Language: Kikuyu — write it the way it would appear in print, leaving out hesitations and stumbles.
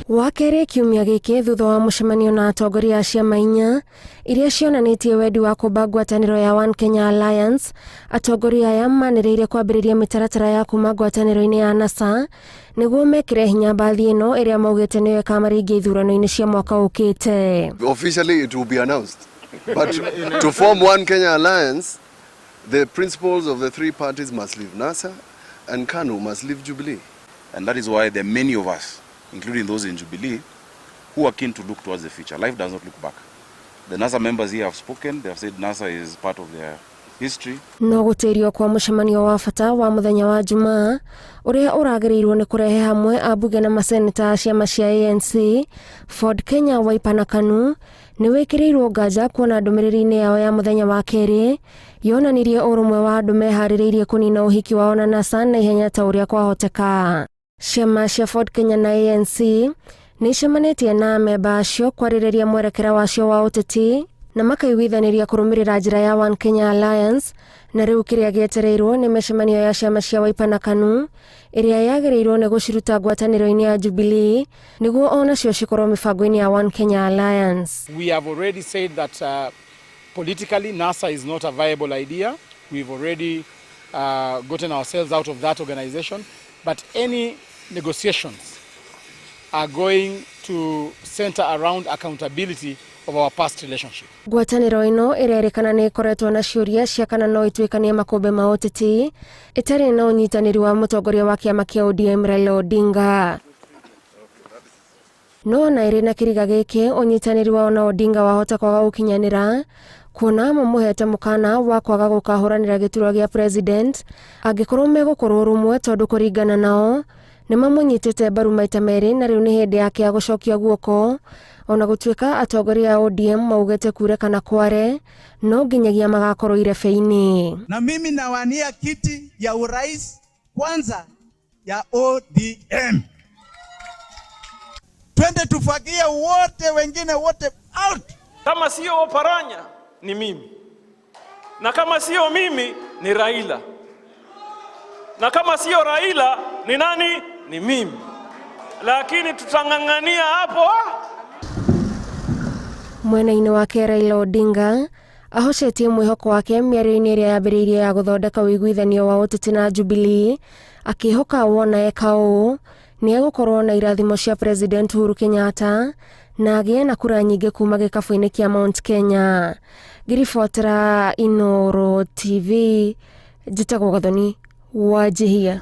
Wa kerĩ kiumia gĩkĩ thutha wa mũcemanio na atongoria a ciama inya iria cionanĩtie wendi wa kũmba ngwatanĩro ya One Kenya Alliance, atongoria aya manĩrĩire kwambĩrĩria mĩtaratara ya kuma ngwatanĩro-inĩ ya NASA nĩguo mekĩre hinya mbathi ĩno ĩrĩa maugĩte nĩyo ĩkamaringia ithurano-inĩ cia mwaka ũkĩte. Officially it will be announced. But to form One Kenya Alliance, the principles of the three parties must leave NASA and KANU must leave Jubilee. And that is why there are many of us, including those in Jubilee, who are keen to look towards the future. Life does not look back. The NASA members here have spoken. They have said NASA is part of their history. No gũtĩrio kwa mũcemanio wa bata wa mũthenya wa Jumaa ũrĩa ũragĩrĩirwo nĩ kũrehe hamwe ambunge na maseneta a ciama cia ANC, Ford Kenya, Wiper na KANU nĩ wĩkĩrĩirwo nganja kuona ndũmĩrĩri-inĩ yao ya mũthenya wa kerĩ yonanirie ũrũmwe wa andũ meharĩrĩirie kũnina ũhiki wao na NASA na ihenya ta ũrĩa kwahoteka. Ciama cia Ford Kenya na ANC nĩ icemanĩtie na amemba acio kwarĩrĩria mwerekera wacio wa ũteti na makaiguithanĩria kũrũmĩrĩra njĩra ya One Kenya Alliance, na rĩu kĩrĩa gĩetereirwo nĩ mĩcemanio ya ciama cia Wiper na KANU ĩrĩa yagĩrĩirwo nĩ gũciruta ngwatanĩro-inĩ ya Jubilee nĩguo onacio cikorwo mĩbango-inĩ ya One Kenya Alliance. We have already said that politically NASA is not a viable idea. We've already gotten ourselves out of that organization. But any negotiations are going to center around accountability of our past relationship. Ngwatanĩro ĩno ĩrerĩkana nĩ ĩkoretwo na ciũria cia kana no ĩtuĩkanie makũmbĩ ma ũteti ĩtarĩ na ũnyitanĩri wa mũtongoria wa kĩama kĩa ODM Raila Odinga. No ona ĩrĩ na kĩriga gĩkĩ, ũnyitanĩri wao na Odinga wahota kwaga gũkinyanĩra kuona mamũhete mũkana wa kwaga gũkahũranĩra gĩturwa gĩa president angĩkorwo megũkorwo rũmwe, tondũ kũringana nao nĩ mamũnyitĩte mbaru maita merĩ na rĩu nĩ hĩndĩ yake ya gũcokia guoko. Ona gũtuĩka atongoria a ODM maugĩte kure kana kware no nginyagia magakorwo irebe-inĩ. Na mimi nawania kiti ya urais kwanza ya ODM. Twende tufagie wote wengine wote out. Kama sio Oparanya ni mimi, na kama sio mimi ni Raila, na kama sio Raila ni nani? Ni mimi. Lakini tutang'ang'ania hapo. Mwena-inĩ wake, Raila Odinga ahocetie mwĩhoko wake mĩario-inĩ ĩrĩa yambĩrĩirie ya gũthondeka ũiguithanio wa ũteti na Jubilee, akĩhoka wona eka ũũ nĩ egũkorwo na irathimo cia President Uhuru Kenyatta na agĩe na kura nyingĩ kuma gĩkabũ-inĩ kĩa Mount Kenya. Ngĩribotera Inooro TV, njĩtagwo Gathoni Wanjihia.